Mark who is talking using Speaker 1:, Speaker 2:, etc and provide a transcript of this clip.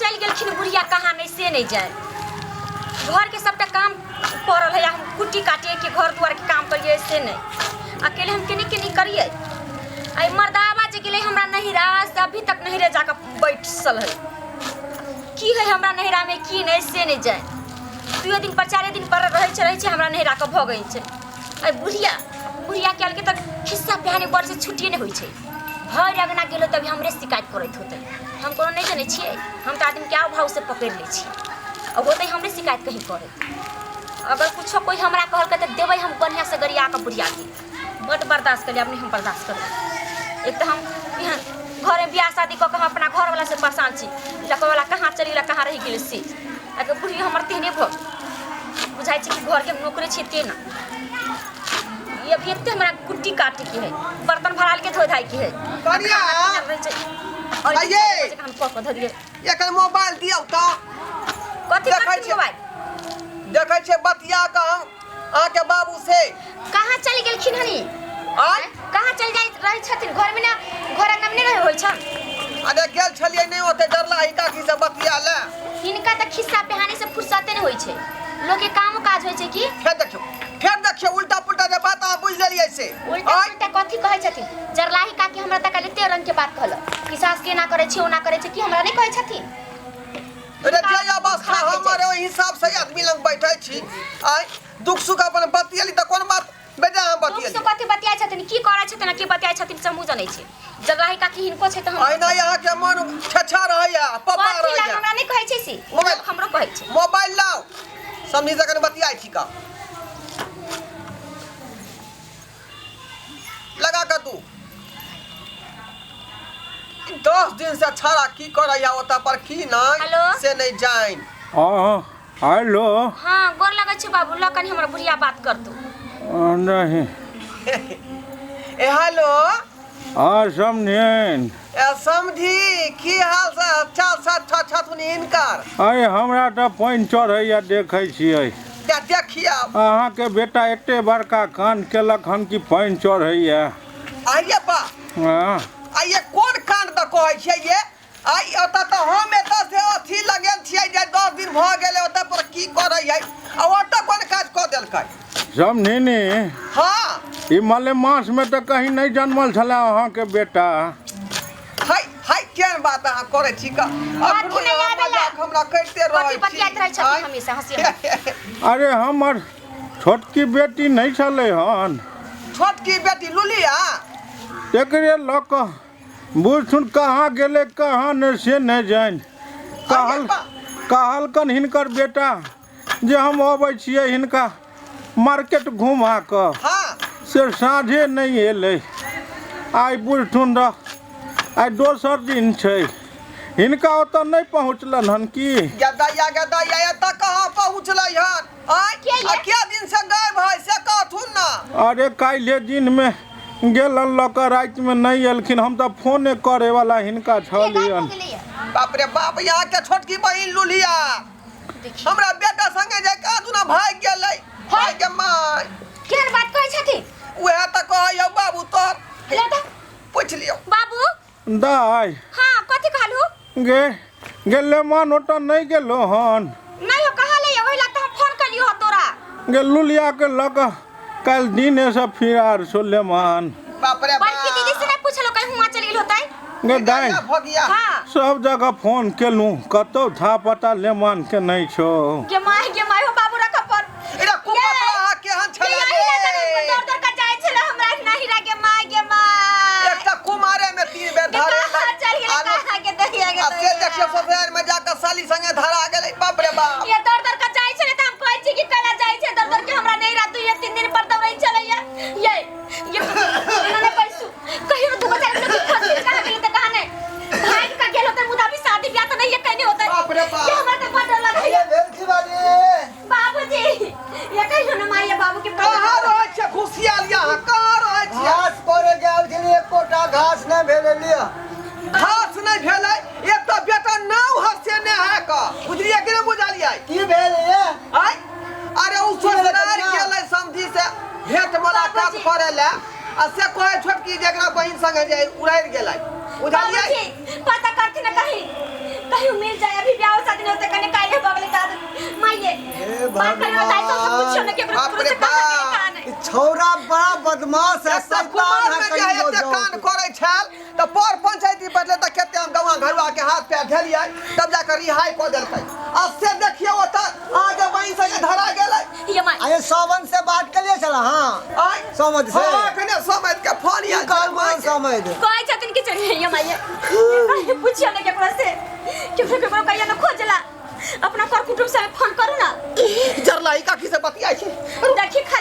Speaker 1: चलि गेलखिन बुढ़िया कहाँ नहि से नहि जाय। घरके सबटा काम पड़ल है, हम कुट्टी काटिए कि घर दुआरके काम करिए से नहि, अकेले हम केने केने करिए। आई मर्दावा जे गेलै हमरा नहिरा से अभी तक नहिरे जाके बैठल है, की है हमरा नहिरा में की नहीं से नहीं जाए। दुए दिन पर चारे दिन पर रहै छै, रहै छै हमरा नहिरा के भगै छै। आई बुढ़िया बुढ़िया के अलगे तक खिस्सा पिहानी बड़ से छुट्टिए नहीं होइ छै। भरि अगना गेलो तभी हमरे शिकायत करैत होतै, हम कोनो नहीं जनै छियै, हम तऽ आदमी के आव भाव से पकड़ि लै छियै आ होतै हमरे शिकायत कहीं करैत। अगर कुछो कोई हमरा कहलकै तऽ देबै हम बढ़िआँ से गरिया कऽ बुढ़िया के। बड्ड बर्दाश्त करियै, आब नहि हम बर्दाश्त करबै। एक तऽ हम एहन घरमे बियाह शादी कऽ कऽ हम अपना घरवला से परेशान छी, लड़कोवला कहाँ चलि गेलै कहाँ रहि गेलै से। आके बुढ़ी हमर तेहने भऽ बुझाइ छै कि घरके हम नौकरे छियै तेना। ये अभी एते हमरा कुट्टी काटे के है, बर्तन भराल के धोइ धाइ के है,
Speaker 2: कनिया!
Speaker 1: खाना पीना रहै छै। और
Speaker 2: आइये!
Speaker 1: हम कऽ कऽ धरियै।
Speaker 2: एखन मोबाइल दियौ तऽ।
Speaker 1: कथी
Speaker 2: देखै
Speaker 1: करथिन
Speaker 2: छियै।
Speaker 1: मोबाइल?
Speaker 2: देखै छियै बतिया कऽ हम अहाँके बाबू से।
Speaker 1: कहाँ चलि गेलखिन हनी?
Speaker 2: आँय?
Speaker 1: कहाँ चलि जाइत रहै छथिन? घरमे ना, घर अङ्गनामे नहि रहै होइ छन?
Speaker 2: अरे गेल छलियै नहि ओते डरला ही काकी से बतिया ले।
Speaker 1: हिनका तऽ खिस्सा पिहानी से फुर्सते नहि होइ छै, लोकके कामो काज होइ छै की।
Speaker 2: फेर देखियौ, फेर देखियौ उल्टा पुल्टा जे बात अहाँ बुझि लेलियै से।
Speaker 1: उल्टा
Speaker 2: आँय?
Speaker 1: पुल्टा कथी कहै छथिन? जरलाही काकी हमरा तऽ काल्हि एते रंग के बात कहलक कि सास के एना करै छै ओना करै छै, की हमरा नहि कहै छथिन?
Speaker 2: अरे जे अवस्था हमर ओहि हिसाब से आदमी लग बैठै छी, आँय दुख सुख अपन बतियली तऽ कोन बात बेटा अहाँ
Speaker 1: दुख
Speaker 2: बतियली।
Speaker 1: सुख कथी बतियाइ छथिन, की करै छथिन आ की बतियाइ छथिन से हमहूँ जनै छी। जरलाही काकी हिनको छै तऽ हम
Speaker 2: अहिना अहाँके मन छेछा रहैया पपा
Speaker 1: कथी लए
Speaker 2: रहैया।
Speaker 1: हमरा नहि कहै छै से
Speaker 2: मोबाइल।
Speaker 1: हमरो कहै छै।
Speaker 2: मोबाइल लाउ समझी से कनि बतियाइ छी का लगा कऽ तू 10 दिन से छाड़ा की करैया ओतऽ पर की नहीं
Speaker 1: हेलो?
Speaker 2: से नहीं जान।
Speaker 3: हाँ हेलो।
Speaker 1: हाँ गोर लगै छी बाबू, ल कनि हमर बुढ़िया बात कर तू।
Speaker 3: नहीं।
Speaker 2: ए हेलो।
Speaker 3: हाँ समझेन।
Speaker 2: ए समझी की हाल से अच्छा से अच्छा छथुन हिनकर?
Speaker 3: अरे हमरा तऽ पानि चढ़ैया देखै छियै।
Speaker 2: ते देखियौ।
Speaker 3: अहाँके बेटा एते बड़का कान केलक हन कि पानि चढ़ैया।
Speaker 2: आइये बा।
Speaker 3: हाँ।
Speaker 2: आइये कोन कान तऽ कहै छियै ये? आइ ओतऽ तऽ हम एतऽ से अथी लगेल छियै जे 10 दिन भऽ गेलै ओतऽ पर की करै है आ ओतऽ कोन काज कऽ देलकै?
Speaker 3: समझी नी?
Speaker 2: हाँ।
Speaker 3: ई मलेमास में तऽ कहीं नहीं जन्मल छलै अहाँके बेटा।
Speaker 2: हाय हाय केहन बात अहाँ करै छी का?
Speaker 1: अथी
Speaker 2: अखनो
Speaker 1: नहि
Speaker 2: अहाँ
Speaker 1: आबेला।
Speaker 2: मजाक हमरा करिते रहै
Speaker 1: कथी
Speaker 2: छी।
Speaker 1: बतियाइत रहै छथिन
Speaker 2: आँय?
Speaker 1: हमेशा हँसी हँसी।
Speaker 3: अरे हमर छोटकी बेटी नहीं छलै हन।
Speaker 2: छोटकी बेटी लुलिया?
Speaker 3: एकरे लऽ कऽ बुझथुन कहाँ गेलै कहाँ नहि से नहि जानि। कहल कहलकन हिनकर बेटा जे हम अबै छियै हिनका मार्केट घुमा कऽ,
Speaker 2: हाँ।
Speaker 3: से साँझे नहि एलै। आइ बुझथुन रह आइ दोसर दिन छै, हिनका ओतऽ नहि पहुँचलन हन की?
Speaker 2: गदैया गदैया एतऽ कहाँ पहुँचलै हन? आँय?
Speaker 1: के ये?
Speaker 2: आ के दिन से गायब है से कहथुन ना।
Speaker 3: अरे काल्हि दिनमे गेलन लऽ कऽ रातिमे नहि एलखिन, हम तऽ फोने करैवला हिनका
Speaker 1: के गायब भऽ
Speaker 3: छलियन।
Speaker 1: गेलैया?
Speaker 2: बाप रे बाप, यहाँ के छोटकी बहिन लुलिया
Speaker 1: देखियौ।
Speaker 2: हमरा बेटा संगे जे कहाँ दुना भागि गेलै। भागि के माय।
Speaker 1: केहन बात कहै छथिन?
Speaker 2: उएह तऽ कहैयौ बाबू तोहर।
Speaker 1: ले तऽ।
Speaker 2: पूछि लियौ।
Speaker 1: बाबू।
Speaker 3: दाइ।
Speaker 1: हाँ कथी कहलू?
Speaker 3: गे गेले मान ओतऽ नहि गेलो हन।
Speaker 1: नहीं हो कहाँ ले ओहि ला तऽ हम फोन कलियो हो तोरा।
Speaker 3: गे लुलिया के लऽ कऽ काल्हि दिने से फिरार छौ लेमान।
Speaker 2: बाप रे
Speaker 1: बड़की दीदी से नहीं पूछलो कहीं हुआ चलि गेल होतै?
Speaker 3: गे दाइ।
Speaker 2: भगिया।
Speaker 1: हाँ।
Speaker 3: सब जगह फोन केलहुँ, कतौ था पता लेमान के नहीं छौ।
Speaker 1: गे my गे my हो बाबू रख पर।
Speaker 2: एरा कुपतरा अहाँ केहन छलै
Speaker 1: ये यही ला
Speaker 2: रे?
Speaker 1: दौड़ दौड़ के जाइ छलै हमरा नहिरा गे my गे my.
Speaker 2: एकटा कुमारे में 3 बेर
Speaker 1: गे
Speaker 2: धरे
Speaker 1: कहाँ चलि गेलै, कहाँ के दहिया गे
Speaker 2: आ से
Speaker 1: दहिया।
Speaker 2: देखियौ ससुराल में जाकऽ साली संगे धरा गेलै। बाप रे बाप।
Speaker 1: ये दौड़ दौड़ के जाइ छलै तऽ हम कहै छी कि केना जाइ छै दौड़ दौड़ के हमरा नहिरा 2-3 दिन पर दौड़ै छलैया। ये ये एना नहि बैसू। कहियो दू बच्चा के लोग फंस गेल, कहाँ गेलै तऽ कहाँ नहि। भागि कऽ गेल होतै मुदा अभी शादी ब्याह तऽ नहिये कयने होतै।
Speaker 2: बाप रे बाप।
Speaker 1: ये हमरा तऽ बड़ डर लगैया।
Speaker 4: ये भेल की बाजी?
Speaker 1: बाबूजी, ये कहियो न मारिया बाबू के
Speaker 2: कहाँ रहै छियै घुसियाल यहाँ? कहाँ रहै छियै?
Speaker 4: घास पर गेल छलियै, एकोटा घास नहि भेलै लिअ।
Speaker 2: घास नहि भेलै, एक तऽ बेटा नाव हसेने है का, बुझलियै कि नहि बुझलियै?
Speaker 4: की भेल ये?
Speaker 2: आय? अरे उ
Speaker 4: की भेलै
Speaker 2: ससुराल
Speaker 4: कनिया?
Speaker 2: गेलै समधी से भेंट मुलाकात
Speaker 1: बाबूजी।
Speaker 2: करे ले आ से कहै छोटकी जेकरा बहिन संगे जे उड़ारि गेलै, बुझलियै?
Speaker 1: बाबूजी, पता करथिन न कहीं कहीं मिल जाए अभी ब्याह बात करियो दाई सब से पूछियो ना केकरो
Speaker 2: बाप
Speaker 1: केकरो
Speaker 2: रे
Speaker 1: से कहाँ गेलै
Speaker 2: बाप।
Speaker 1: कहाँ नहि।
Speaker 4: ई छौड़ा बड़ा बदमाश है,
Speaker 2: एक तऽ
Speaker 4: शैतान
Speaker 2: कुमार
Speaker 4: है
Speaker 2: में जे
Speaker 4: कहीं
Speaker 2: है एते
Speaker 4: जाओ।
Speaker 2: कान करै छल तऽ पर पंचायती बैठले तऽ कते हम गौआ घरुआ के हाथ पैर धेलियै तब जाकर रिहाई कऽ देलकै। आ से देखियौ ओतऽ अहाँके बहिन संगे धरा गेलै।
Speaker 1: ये माय
Speaker 4: अरे सावन से बात करिए छला। हाँ
Speaker 2: आँय?
Speaker 4: समझ से।
Speaker 2: हँ, एखने समझ के फोन
Speaker 4: की
Speaker 2: आयल
Speaker 4: कहल
Speaker 2: छल माय के।
Speaker 4: समझ
Speaker 1: कहै छथिन कि चलिए ये माय, ये पूछियो ना केकरो से, केकरो केकरो कहियो ना खोजला। अपना कर कुटुंब से फोन करू ना।
Speaker 2: जरलाही काकी से बतियाइ छै।
Speaker 1: देखी खाली।